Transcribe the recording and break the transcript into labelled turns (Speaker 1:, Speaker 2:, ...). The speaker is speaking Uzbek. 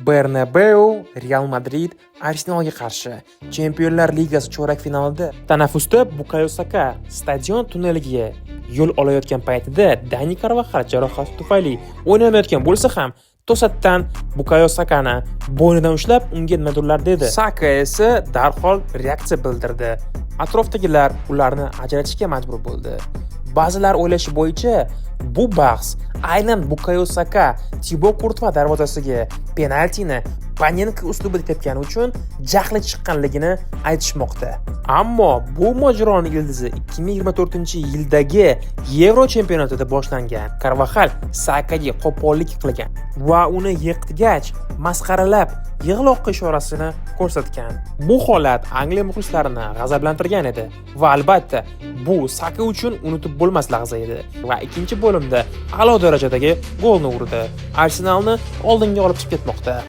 Speaker 1: Bernabeu Real Madrid Arsenalga qarshi Chempionlar Ligasi chorak finalida tanaffusda Bukayo Saka stadion tunneliga yo'l olayotgan paytida Dani Karvaxal jarohati tufayli o'ynamayotgan bo'lsa ham, to'satdan Bukayo Sakani bo'ynidan ushlab, unga nimadirlar dedi. Saka esa darhol reaksiya bildirdi. Atrofdagilar ularni ajratishga majbur bo'ldi. Ba'zilar o'ylashi bo'yicha, bu bahs aynan Bukayo Saka Tibo Kurtva darvozasiga penaltini Panenka uslubida tepgani uchun jahli chiqqanligini aytishmoqda. Ammo bu mojaroning ildizi 2024-yildagi Yevro chempionatida boshlangan. Karvaxal Sakaga qo'pollik qilgan va uni yiqitgach, masxaralab, yig'loqqa ishorasini ko'rsatgan. Bu holat Angliya muxlislarini g'azablantirgan edi va albatta, bu Saka uchun unutib bo'lmas lahza edi va ikkinchi bo'limda a'lo darajadagi golni urdi. Arsenalni oldinga olib chiqib ketmoqda.